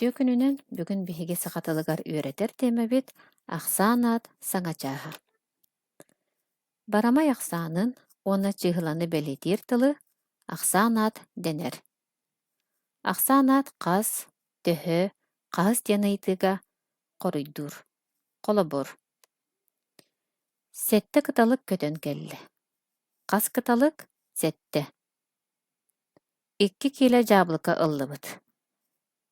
Үтүө күнүнэн! Бүгүн биһиги саха тылыгар үөрэтэр тиэмэбит ахсаан аат саҥа чааһа. Барамай ахсаанын уонна чыыһыланы бэлиэтиир тылы ахсаан аат дэнэр. Ахсаан аат хас, төһө, хаһыс диэн ыйытыыга хоруйдуур. Холобур, сэттэ кыталык көтөн кэллэ. Хас кыталык? Сэттэ. Икки киилэ дьаабылыка ыллыбыт.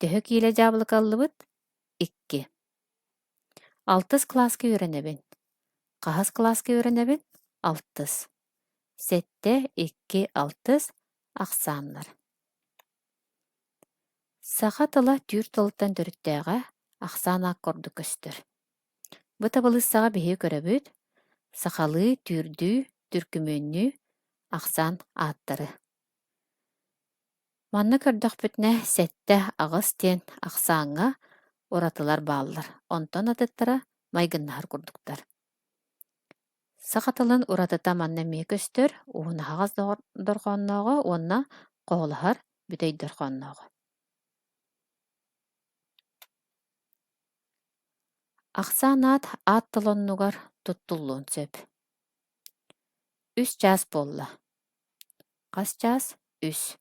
Төһө киилэ дьаабылыка ыллыбыт? Икки. Алтыс кылааска үөрэнэбин. Хаһыс кылааска үөрэнэбин? Алтыс. Сэттэ, икки, алтыс ахсааннар. Саха тыла түүр тылыттан төрүттээҕэ ахсаан аак курдук көстөр. Бу табылыыссаҕа биһиги көрөбүт сахалыы, түүрдүү, түркүмүөннүү ахсаан ааттары. Манна көрдөхпүтүнэ сэттэ, аҕыс диэн ахсааҥҥа уратылар бааллар, онтон атыттара майгыннаһар курдуктар. Саха тылын уратыта манна эмиэ көстөр, уһун аһаҕас дорҕооннооҕо уонна хоһулаһар бүтэй дорҕооннооҕо. Ахсаан аат аат тыл оннугар туттуллуон сөп. Үс чаас буолла. Хас чаас? Үс.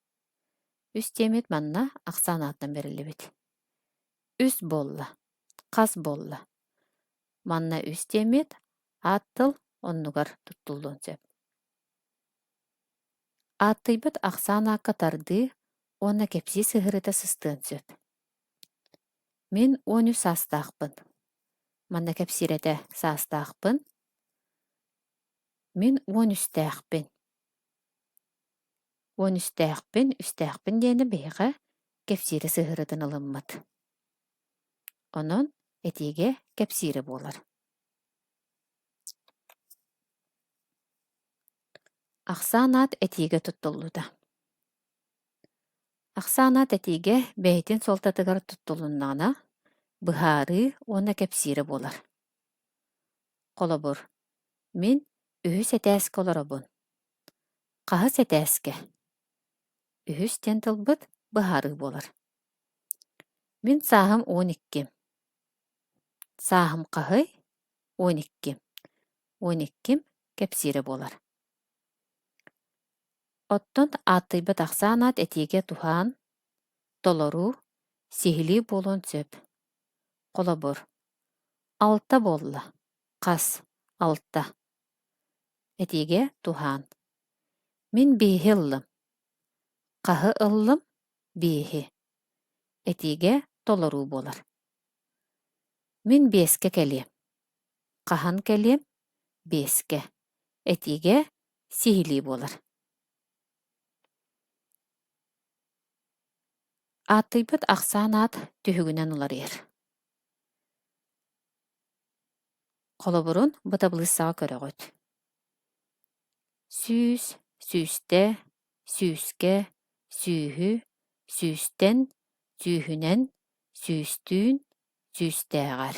Үс диэммит манна ахсаан аатынан бэриллибит. Үс буолла. Хас буолла? Манна үс диэммит аат тыл оннугар туттуллуон сөп. Ааттыйбыт ахсаан аакка тардыы уонна кэпсии сыһыарыыта сыстыан сөп. Мин 13 саастаахпын. Манна кэпсиир этэ саастаахпын. Мин уон үстээхпин. Уон үстээхпин, үстээхпин диэни биһиэхэ кэпсиирэ сыһыарытын ылыммыт. Онон этиигэ кэпсиирэ буолар. Ахсаан аат этиигэ туттуллубута. Ахсаан аат этиигэ бэйэтин суолтатыгар туттулуннаҕына, быһаарыы уонна кэпсиирэ буолар. Холобур, мин үһүс этээскэ олоробун. Хаһыс этээскэ? Үһүс диэн тылбыт быһаарыы буолар. Мин сааһым 12. Сааһым хаһый? 12. Уон икким кэпсиирэ буолар. Оттон ааттыйбат ахсаан аат этиигэ туһаан, толоруу, сиһилии буолуон сөп. Холобур, алта буолла, хас, алта. Этиигэ туһаан. Мин биэһи ыллым. Хаһы ыллым? Биэһи. Этиигэ толоруу буолар. Мин биэскэ кэлиэм. Хаһан кэлиэм? Биэскэ. Этиигэ сиһилии буолар. Ааттыйбыт ахсаан аат түһүгүнэн уларыйар. Холобурун бу табылыыссаҕа көрөҕүт. Сүүс, сүүстэ, сүүскэ, сүүһү, сүүстэн, сүүһүнэн, сүүстүүн, сүүстээҕэр.